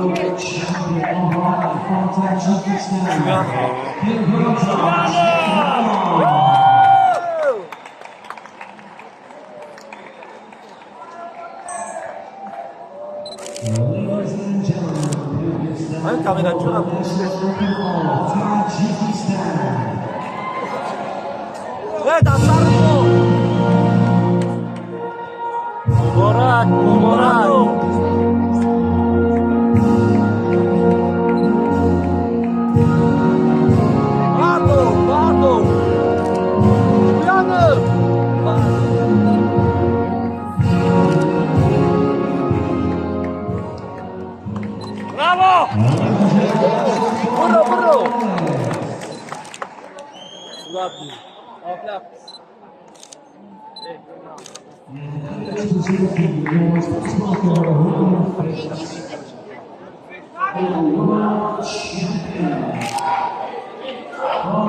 Champion from Tajikistan, Bekzodjon. Ladies and gentlemen, please stand Камера for чура. the national anthem of Tajikistan. Э, дастармо. Муборак, муборак! Бардор, бардор. Uyanın. Бардор. Браво! Буро, буро. Ладно. Exclusivity yours, Smoker, world champion.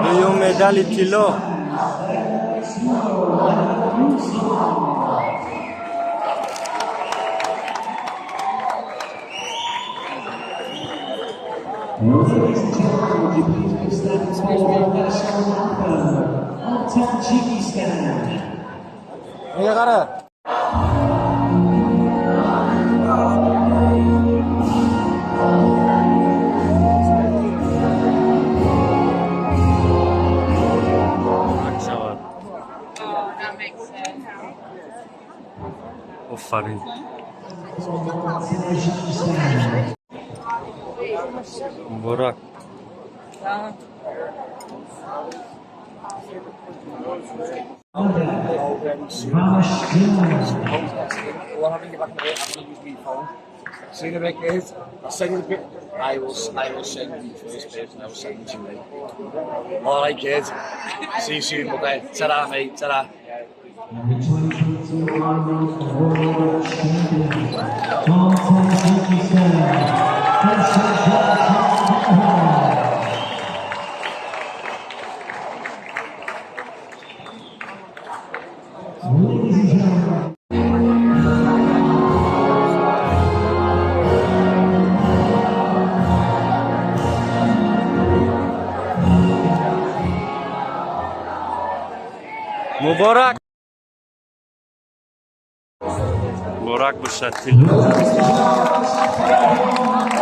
Дуюм медали тилло. Ladies and gentlemen, would you please be standing for the national anthem of Tajikistan? Мега қара. Муборак шавад. That makes sense. Офарин. Tajikistan. Муборак. Да. Vashkin. Well, I think if I can, I'm going to use my phone. See the big kid. I'll send you the pic. I will send you the first person. I will send it to you. All right, kid. See you soon, buddy. Ta-ra, mate. Ta-ra. And the 2022 Arnold World Champion from Tajikistan, Khurshidjon. Ladies and gentlemen, Муборак, муборак бошад, тилло. Ladies and gentlemen,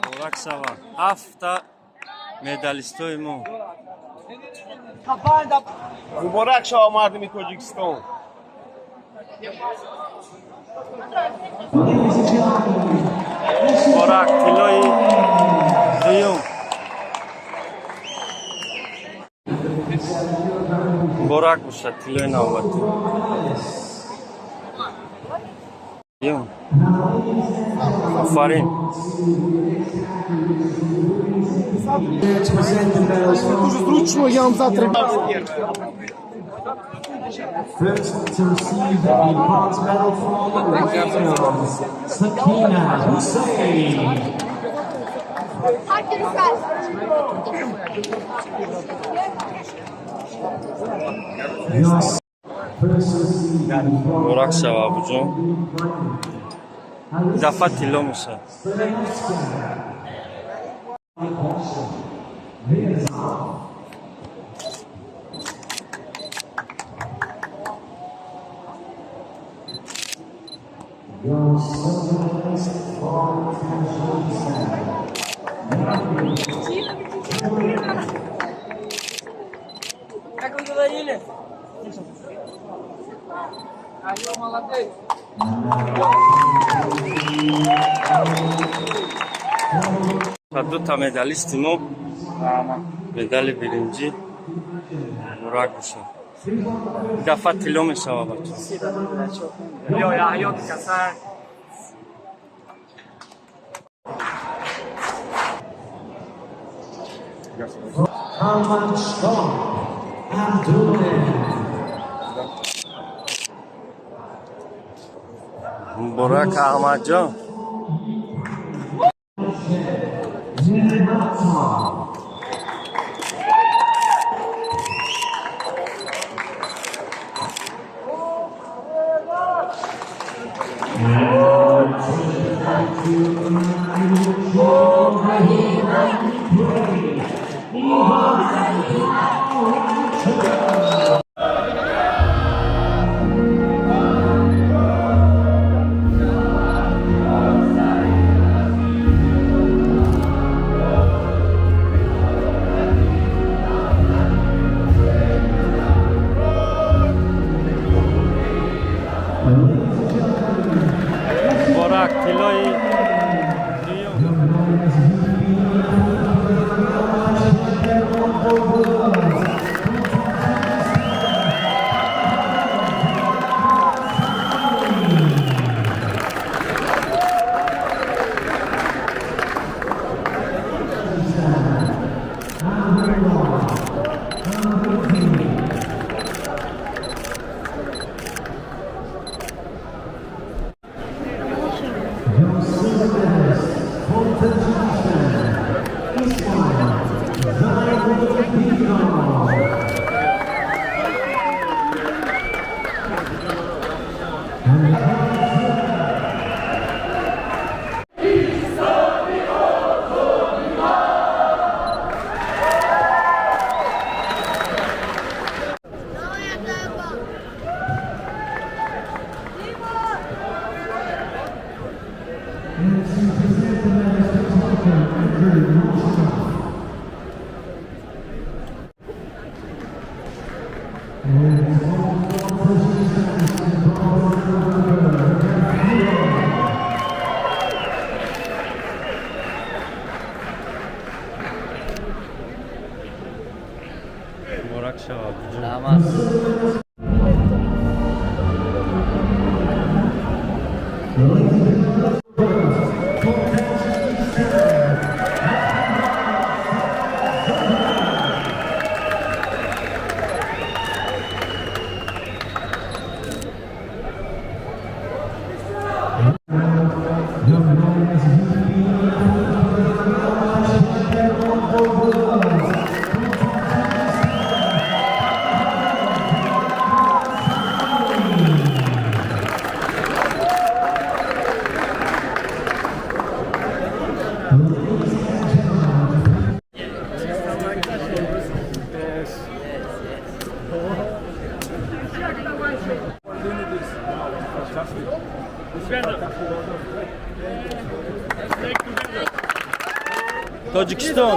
Муборак шавад, ҳафта медалистои мо. Муборак шава, мардуми Тоҷикистон! Ladies and gentlemen, Муборак, тиллои дуюм. Муборак бошад, тиллои навбатӣ дуюм. Офарин. To present the medals from Zručno, ja vam завтра. First to receive the bronze medal from Wales, Sakina Hussein. Herkes sen. Your first to receive the bronze Муборак шава, Абуҷон, дафъа тилло мешавад. Stoyanovska. Niyazov. Your silver medalist from Tajikistan. Как вы говорили? Алло, молодец. Ва дута медалисти мо медали биринҷӣ. Муборак бошад, дафъа тилло мешава, бача. Спасибо, Йо, я каса. Ahmadjon Abdullaev. Муборак, Аҳмадҷон. Муборак, тиллои дуюм. Your silver medalist from Tajikistan, Ismail Zainuddinov. And to present the medals to Tonka Andrew Marshall. And from Tajikistan, bronze medal, Муборак шавад. Раҳмат. Ladies and gentlemen, from Tajikistan, Champion of the world. Ladies and gentlemen, Тоҷикистон.